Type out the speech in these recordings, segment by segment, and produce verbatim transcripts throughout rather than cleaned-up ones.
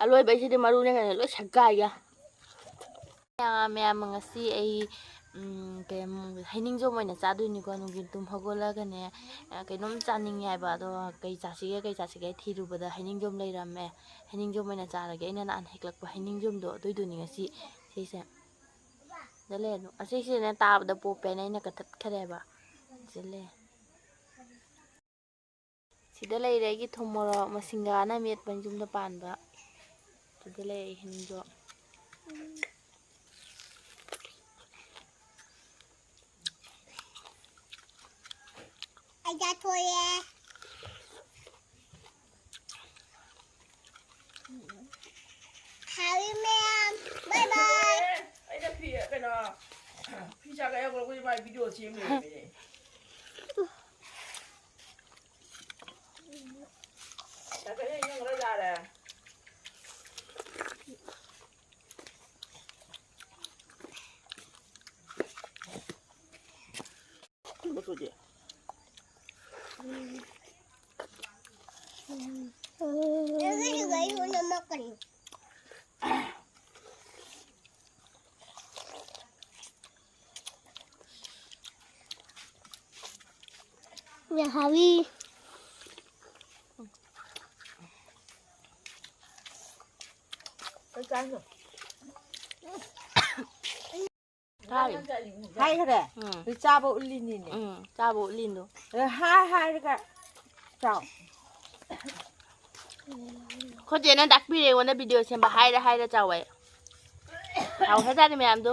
ꯑꯂꯣꯏꯕꯩꯁꯤꯗꯤ ꯃꯔꯨꯅꯦ ꯀꯩꯅꯣ ꯂꯣꯏ ꯁꯦꯒꯥꯏꯒꯦ꯫ ꯃꯌꯥꯝ, ꯃꯌꯥꯝ, ꯉꯁꯤ ꯑꯩ, ꯎꯝ, ꯀꯩ, ꯎꯝ, ꯍꯩꯅꯤꯡꯖꯣꯝ ꯑꯣꯏꯅ ꯆꯥꯗꯣꯏꯅꯤꯀꯣ꯫ ꯅꯨꯡꯊꯤꯜ ꯇꯨꯝ ꯍꯧꯒꯠꯂꯒꯅꯦ, ꯑ, ꯀꯩꯅꯣꯝ ꯆꯥꯅꯤꯡꯉꯦ ꯍꯥꯏꯕ꯫ ꯑꯗꯣ ꯀꯩ ꯆꯥꯁꯤꯒꯦ, ꯀꯩ ꯆꯥꯁꯤꯒꯦ ꯊꯤꯔꯨꯕꯗ ꯍꯩꯅꯤꯡꯖꯣꯝ ꯂꯩꯔꯝꯃꯦ꯫ ꯍꯩꯅꯤꯡꯖꯣꯝ ꯑꯣꯏꯅ ꯆꯥꯔꯒꯦ꯫ ꯑꯩꯅ ꯅꯍꯥꯟ ꯍꯦꯛꯂꯛꯄ ꯍꯩꯅꯤꯡꯖꯣꯝꯗꯣ ꯑꯗꯨꯏꯗꯨꯅꯤ ꯉꯁꯤ ꯁꯤꯁꯦ꯫ ꯁꯤꯗ ꯂꯩ ꯑꯗꯨꯝ꯫ ꯑꯁꯤꯁꯤꯅ ꯇꯥꯕꯗ ꯄꯣꯞꯄꯦꯅ ꯑꯩꯅ ꯀꯛꯊꯠꯈ꯭ꯔꯦꯕ꯫ ꯁꯤꯗ ꯂꯩ꯫ ꯁꯤꯗ ꯂꯩꯔꯦ ꯑꯩꯒꯤ ꯊꯨꯝ ꯃꯣꯔꯣꯛ ꯃꯁꯤꯡꯒꯥꯅ ꯃꯦꯠꯄ ꯌꯨꯝꯗ ꯄꯥꯟꯕ꯫ ꯁꯤꯗ ꯂꯩ ꯑꯩ ꯍꯩꯅꯤꯡꯖꯣꯝ꯫ ꯑꯩ ꯆꯥꯊꯣꯛꯑꯦ꯫ ꯍꯥꯎꯏ ꯃꯌꯥꯝ꯫ Bye bye꯫ ꯑꯩꯅ ꯐꯤ, ꯀꯩꯅꯣ, ꯐꯤ ꯁꯥꯒꯠ ꯌꯥꯎꯈ꯭ꯔꯕꯗꯤ ꯃꯥꯏ video ꯁꯦꯝ ꯂꯩꯔꯝꯃꯦꯅꯦ꯫ ꯆꯥꯛꯈꯠꯂ ꯌꯦꯡꯉꯨꯔ ꯌꯥꯔꯦ꯫ ꯃꯆꯨꯗꯤ? ꯌꯥꯝ ꯍꯥꯎꯋꯤ꯫ ꯀꯩ ꯆꯥꯏꯅꯣ? ꯍꯥꯏꯈ꯭ꯔꯦ? ꯎꯝ꯫ ꯑꯗꯨ ꯆꯥꯕ ꯎꯠꯂꯤꯅꯤꯅꯦ꯫ ꯎꯝ, ꯆꯥꯕ ꯎꯠꯂꯤꯅꯣ꯫ ꯑꯗ ꯍꯥꯏ ꯍꯥꯏꯔꯒ ꯆꯥꯎ꯫ ꯑꯩꯈꯣꯏ ꯆꯦꯅ ꯇꯥꯛꯄꯤꯔꯦ ꯑꯩꯉꯣꯟꯗ video ꯁꯦꯝꯕ꯫ ꯍꯥꯏꯔ ꯍꯥꯏꯔ ꯆꯥꯎ ꯍꯥꯏ꯫ ꯍꯥꯎꯈ꯭ꯔꯖꯥꯠꯅꯤ ꯃꯌꯥꯝꯗꯣ꯫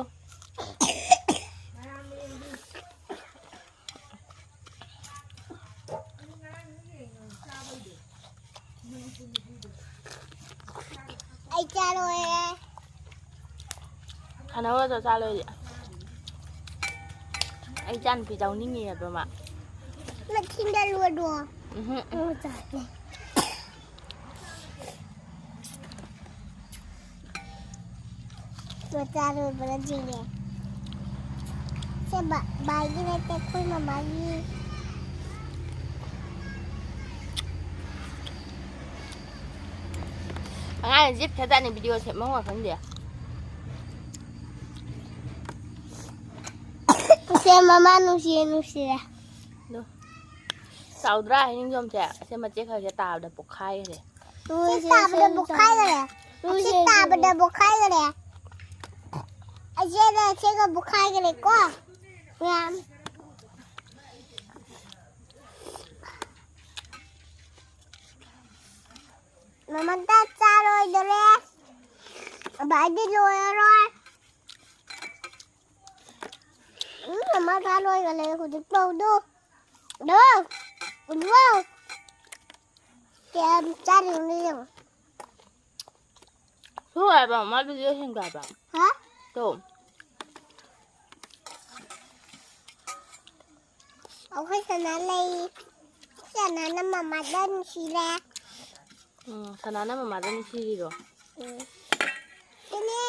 ꯑꯩ ꯆꯥꯔꯣꯏ꯫ ꯁꯥꯟꯅꯧꯔꯣ, ꯆꯥ ꯂꯣꯏꯔꯗꯤ꯫ ꯑꯩ ꯏꯆꯥꯅꯨꯄꯤ ꯆꯥꯎꯅꯤꯡꯉꯤ ꯍꯥꯏꯕ ꯃꯥ꯫ ꯃꯊꯤꯟꯗ ꯂꯣꯏꯔꯣ꯫ ꯎꯝꯍꯨꯝ꯫ ꯑꯣ, ꯆꯥꯔꯦ꯫ ꯃꯆꯥ ꯂꯣꯏꯕꯅ ꯆꯤꯡꯉꯦ꯫ ꯁꯦ ꯕꯥ-, ꯕꯥꯏꯒꯤ ꯅꯠꯇꯦ, ꯑꯩꯈꯣꯏ ꯃꯃꯥꯒꯤ꯫ ꯑꯉꯥꯡꯅ ꯌꯦꯠꯈ꯭ꯔꯖꯥꯠꯅꯤ video ꯁꯦꯝꯐꯝꯒ ꯈꯪꯗꯦ꯫ ꯁꯦ ꯃꯃꯥ ꯅꯨꯡꯁꯤꯌꯦ, ꯅꯨꯡꯁꯤꯌꯦ꯫ ꯑꯗꯣ ꯆꯥꯎꯗ꯭ꯔꯥ ꯍꯩꯅꯤꯡꯖꯣꯝꯁꯦ? ꯑꯁꯦ ꯃꯆꯦ ꯈꯔꯁꯦ ꯇꯥꯕꯗ ꯄꯣꯛꯈꯥꯏꯈ꯭ꯔꯦ꯫ ꯁꯤ ꯇꯥꯕꯗ ꯄꯣꯛꯈꯥꯏꯈ꯭ꯔꯦ꯫ ꯁꯤ ꯇꯥꯕꯗ ꯄꯣꯛꯈꯥꯏꯈ꯭ꯔꯦ꯫ ꯑꯁꯤꯗ ꯁꯤꯒ ꯄꯣꯛꯈꯥꯏꯈ꯭ꯔꯦꯀꯣ꯫ ꯃꯌꯥꯝ꯫ ꯃꯃꯟꯇ ꯆꯥꯔꯣꯏꯗꯣꯔꯦ꯫ ꯚꯥꯏꯗꯤ ꯂꯣꯏꯔꯔꯣꯏ꯫ ꯎꯝ, ꯃꯃꯥ ꯆꯥ ꯂꯣꯏꯈꯔꯦ ꯍꯧꯖꯤꯛ ꯐꯥꯎꯗꯨ꯫ ꯗꯣ, ꯎꯠꯂꯣ꯫ ꯀꯌꯥꯝ ꯆꯥꯔꯤꯅꯣ ꯌꯦꯡꯉꯣ꯫ ꯁꯨ ꯍꯥꯏꯕ, ꯃꯥ video ꯁꯦꯡꯗꯦ ꯍꯥꯏꯕ꯫ ꯍꯥ? ꯇꯣ꯫ ꯑꯩꯈꯣꯏ ꯁꯅꯥ ꯂꯩ꯫ ꯁꯅꯥꯅ ꯃꯃꯥꯗ ꯅꯨꯡꯁꯤꯔꯦ꯫ ꯎꯝ, ꯁꯅꯥꯅ ꯃꯃꯥꯗ ꯅꯨꯡꯁꯤꯔꯤꯔꯣ? ꯎꯝ꯫ ꯁꯤꯅꯦ,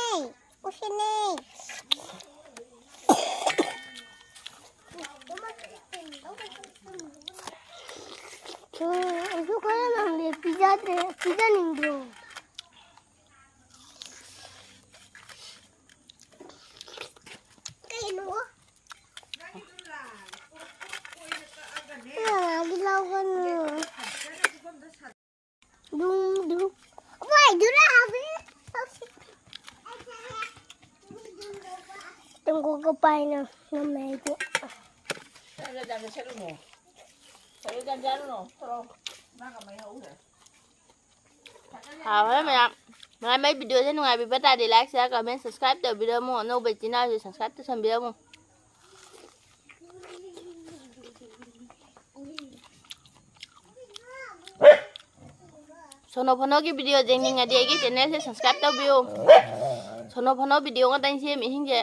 ꯎꯁꯤꯅꯦ꯫ ꯎꯝ, ꯑꯩꯁꯨ ꯈꯔ ꯂꯥꯝꯂꯦ, ꯄꯤꯖꯗ꯭ꯔꯦ, ꯄꯤꯖꯅꯤꯡꯗ꯭ꯔꯣ? ꯀꯩꯅꯣ? ꯑꯥ, ꯑꯗꯨ ꯂꯧꯒꯅꯨ꯫ ꯗꯨꯡ, ꯗꯨꯡ꯫ ꯋꯥꯏꯗꯨꯔꯥ ꯍꯥꯏꯕꯅꯤ꯫ ꯇꯨꯡꯒꯣꯛꯀ ꯄꯥꯏꯅ ꯉꯝꯃꯦ ꯑꯩꯗꯤ꯫ ꯆꯠꯂꯨꯅꯣ꯫ ꯆꯠꯂꯨ, ꯆꯠꯂꯨꯅꯣ꯫ ꯊꯣꯛꯂꯛꯑꯣ꯫ ꯃꯥꯒ ꯃꯩ ꯍꯧꯈ꯭ꯔꯦ꯫ ꯍꯥꯎꯔꯦ ꯃꯌꯥꯝ꯫ ꯃꯌꯥꯝ ꯑꯩ video ꯁꯦ ꯅꯨꯡꯉꯥꯏꯕꯤꯕ ꯇꯥꯔꯗꯤ like, share, comment, subscribe ꯇꯧꯕꯤꯔꯝꯃꯣ꯫ ꯑꯅꯧꯕ ꯏꯆꯤꯟ ꯏꯅꯥꯎꯁꯨ subscribe ꯇꯧꯁꯟꯕꯤꯔꯝꯃꯣ꯫ ꯁꯣꯅꯣ ꯐꯣꯅꯣꯒꯤ video ꯌꯦꯡꯅꯤꯡꯉꯗꯤ ꯑꯩꯒꯤ channel ꯁꯦ subscribe ꯇꯧꯕꯤꯌꯨ꯫ ꯁꯣꯅꯣ ꯐꯣꯅꯣ video ꯉꯥꯛꯇꯅꯤ ꯁꯦꯝꯃꯤꯁꯤꯡꯁꯦ꯫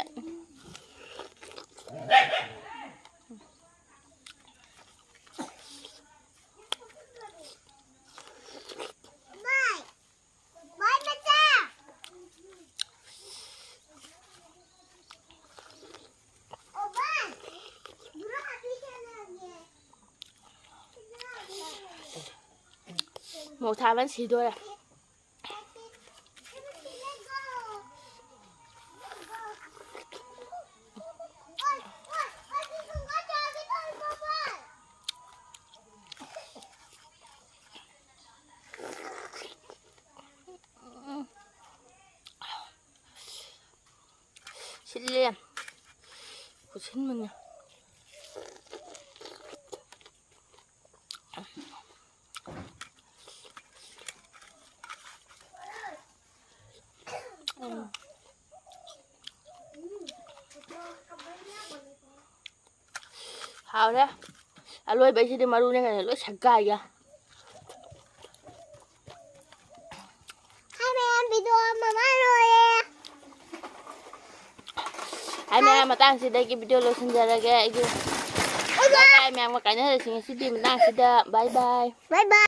ꯃꯣꯔꯣꯛ ꯁꯥꯕꯅ ꯁꯤꯗꯣꯔꯦ꯫ ꯁꯤꯜꯂꯦ꯫ ꯈꯨꯠꯁꯤꯟꯕꯅꯦ꯫ ꯎꯝ꯫ ꯍꯥꯎꯔꯦ꯫ ꯑꯂꯣꯏꯕꯩꯁꯤꯗꯤ ꯃꯔꯨꯅꯦ ꯀꯩꯅꯣ ꯂꯣꯏ ꯁꯛꯀꯥꯏꯒꯦ꯫ ꯍꯥꯏ ꯃꯌꯥꯝ, ꯚꯤꯗꯤꯑꯣ ꯑꯃ ꯃꯥ ꯂꯣꯏꯔꯦ꯫ ꯍꯥꯏ ꯃꯌꯥꯝ, ꯃꯇꯥꯡꯁꯤꯗꯒꯤ ꯚꯤꯗꯤꯑꯣ ꯂꯣꯏꯁꯤꯟꯖꯔꯒꯦ ꯑꯩꯒꯤ꯫ ꯕꯥꯏ ꯕꯥꯏ ꯃꯌꯥꯝꯒ ꯀꯥꯏꯅꯔꯁꯤ ꯉꯁꯤꯗꯤ ꯃꯇꯥꯡꯁꯤꯗ꯫ ꯕꯥꯏ ꯕꯥꯏ꯫ ꯕꯥꯏ ꯕꯥꯏ꯫